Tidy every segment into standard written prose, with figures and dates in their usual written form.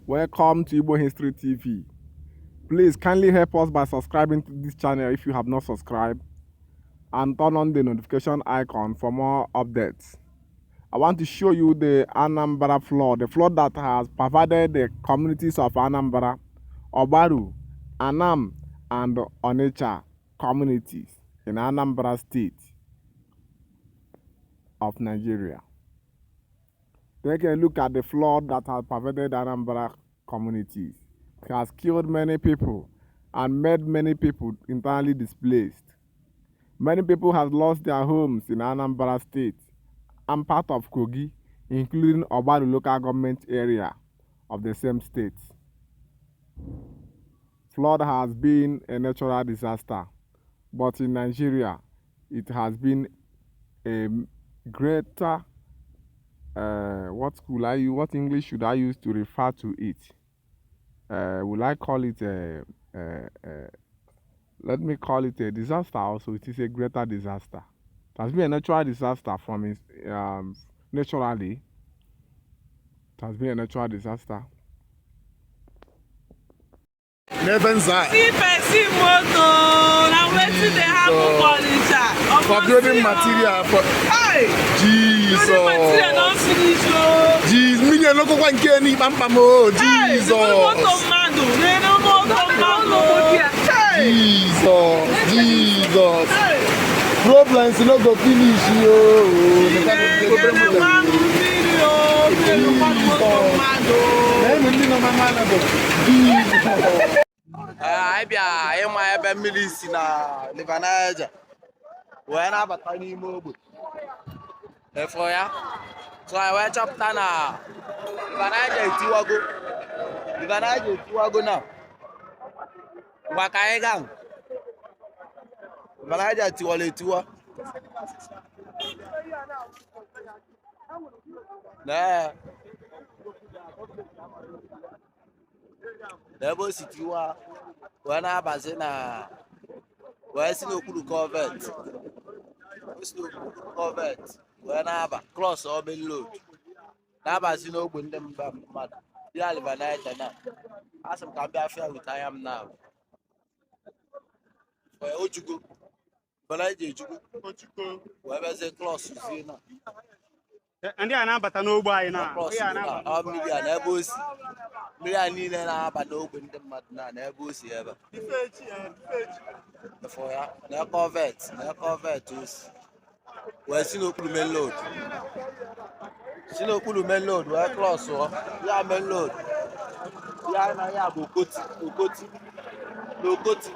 Welcome to Igbo History TV. Please kindly help us by subscribing to this channel if you have not subscribed and turn on the notification icon for more updates. I want to show you the Anambra flood, the flood that has pervaded the communities of Anambra, Ogbaru, Anam, and Onitsha communities in Anambra State of Nigeria. Take a look at the flood that has pervaded Anambra communities. It has killed many people and made many people internally displaced. Many people have lost their homes in Anambra State and part of Kogi, including Ogbaru local government area of the same state. Flood has been a natural disaster, but in Nigeria, it has been a greater, what could I use, what English should I use to refer to it? Will I call it a, let me call it a disaster also. It is a greater disaster. It has been a natural disaster from naturally. It has been a natural disaster. N'ebe nza a. See person moto na wetin dey happen for Onitsha. For building material for Hey! Jesus. Building material don finish o. Jesus, mmiri enokọkwa nke ni kpamkpam o. Hey! Jesus. Moto mmadụ na-ere moto mmadụ. Hey! Jesus, Jesus. Hey! Problems no go finish o. Chineke na-enwe mmiri o. Mmiri enokwa moto mmadụ. Neenụ ndị nọ na mmanụ. Jesus. Anyị bịa ịma ebe mmiri si na River Niger wee na-abata n'ime ogbe efọ ya, so anyị wee chọpụta na River Niger etiwago, River Niger etiwago na ngwa ka anyị gaa. River Niger tiwara etiwa na ebe o si tiwa wee na-abazi na wee si n'okpuru culvert, o si n'okpuru culvert wee na-aba cross main road, na-abazi n'ogbe ndị mba mmadụ dị na River Niger. Na asị m ka m bịa afịa wit anya m na ojugo River Niger ejugo wee bịazie cross zie na Ndị a na-abata n'ogbe anyị na cross ndị a na na-abata. Ọ mmiri a n'ebe o si, mmiri a niile na-aba n'ogbe ndị mmadụ na n'ebe o si ebe efọ ya na culvert, na culvert o si wee si n'okpuru main road, si n'okpuru main road wee cross ya main road ya na ya bụ Okoti, Okoti na Okoti.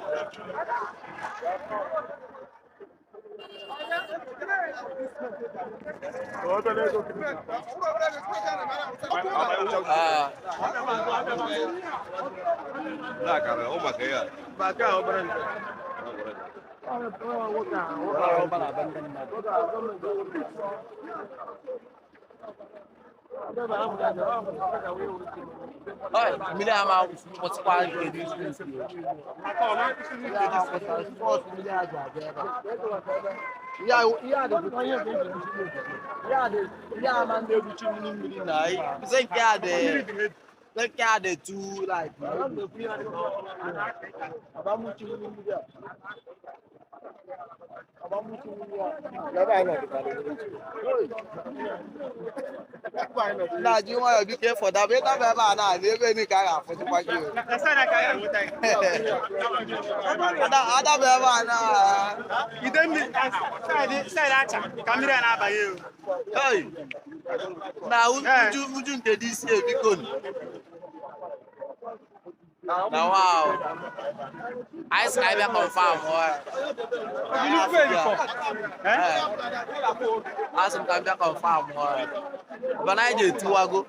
Ah. Mmiri ama kwụsịkwa nke dị. Ihe ama na-egbuchi mmiri na nke a dị, nke a dị too like abamuchi mmiri a, abamuchi mmiri a. Na-ajụ nwayọ biko, ịfọdụ ịdaba ebe a na-adị ebe ni ka a ga-afụzikwa gị. Adaba ebe a na Ide mmiri side acha ka mmiri a na-abanye o. Hey! Na uju uju nke dị isi ebiko na wow, anyị sị ka anyị bịa confirm ọ. Eh? Asị m ka m bịa confirm ọ. River Niger etiwago,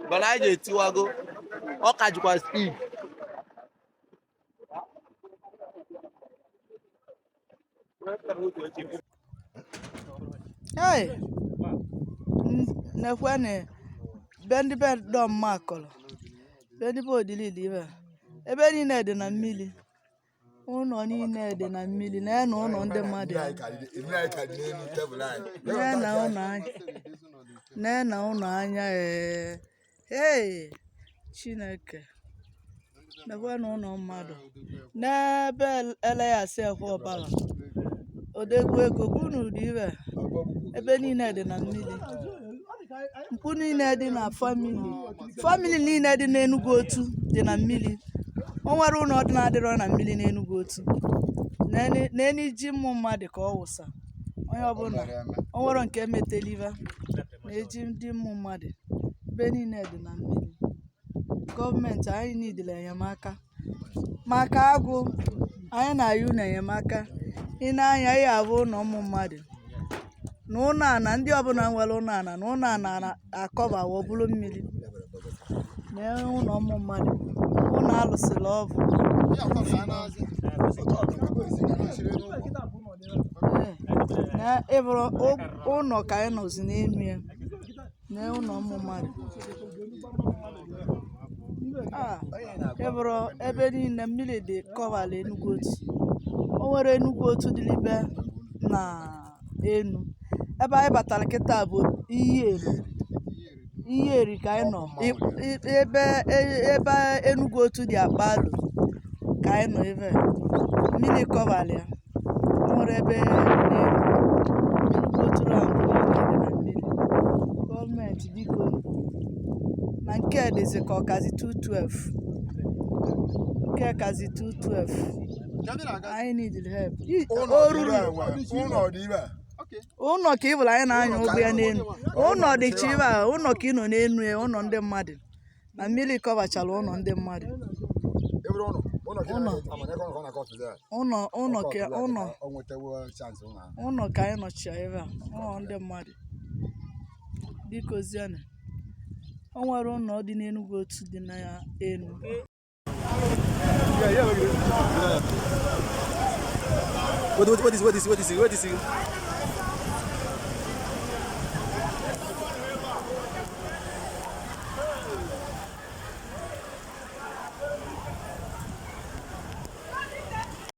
River Niger etiwago, ọ ka jikwa speed. Hey, nekweni be ndị be dọm makọrọ be ndị be odilili ibe ebe niile dị na mmiri, ụlọ niile dị na mmiri na na ụlọ ndị mmadụ ya. Nee na ụlọ anya, nee na ụlọ anya, ee. Hey, Chineke, nekwanụ ụlọ mmadụ n'ebe Elias Ekwe Ọbala odegwu ego kwunu ụdị ibe ebe niile dị na mmiri. Mpụ niile dị na family, family niile dị n'Enugu Otu dị na mmiri. O nwere ụlọ dị na-adịrọ na mmiri n'Enugu Otu. N'eni ji ụmụ mmadụ ka ọ wụsa onye ọbụla o nwere nke meteliva na-eji ndị ụmụ mmadụ. Ebe niile dị na mmiri. Gọọmenti anyị nidile enyemaka maka agụ anyị na-ayọ unu enyemaka. Ị na-anya ihe abụ ụlọ ụmụ mmadụ na ụlọ ana, ndị ọbụla nwere ụlọ ana na ụlọ ana akọbawo bụrụ mmiri na ụlọ ụmụ mmadụ, ụlọ alụsịrị ọvụ. Na ịbụrụ ụlọ ka anyị nọzi n'elu ya na ụlọ ụmụ mmadụ a ịbụrụ ebe niile mmiri dị kọvala Enugu Otu. O nwere Enugu Otu dịlibe na enu ebe anyị batara kịta bụ Iyieri. Iyieri ka anyị nọ ebe ebe Enugu Otu dị akpa alo ka anyị nọ ebe mmiri kọvala ya. O nwere ebe n'elu Enugu Otu round niile dị na mmiri. Gọọmenti, biko, na nke dịzị ka ọkazi 212, nke kazi 212. Anyị need help. O ruru ụlọ ka ị bụrụ anyị na-anya ụgbọ ya n'elu ụlọ dịcha ibe a, ụlọ ka ị nọ n'elu ya, ụlọ ndị mmadụ na mmiri kọbachara ụlọ ndị mmadụ, ụlọ ụlọ ụlọ ka ụlọ ụlọ ka anyị nọchia ebe a, ụlọ ndị mmadụ. Biko zienụ, o nwere ụlọ dị n'Enugu Otu dị na enu. Wait, wait, wait, wait, wait, wait, wait.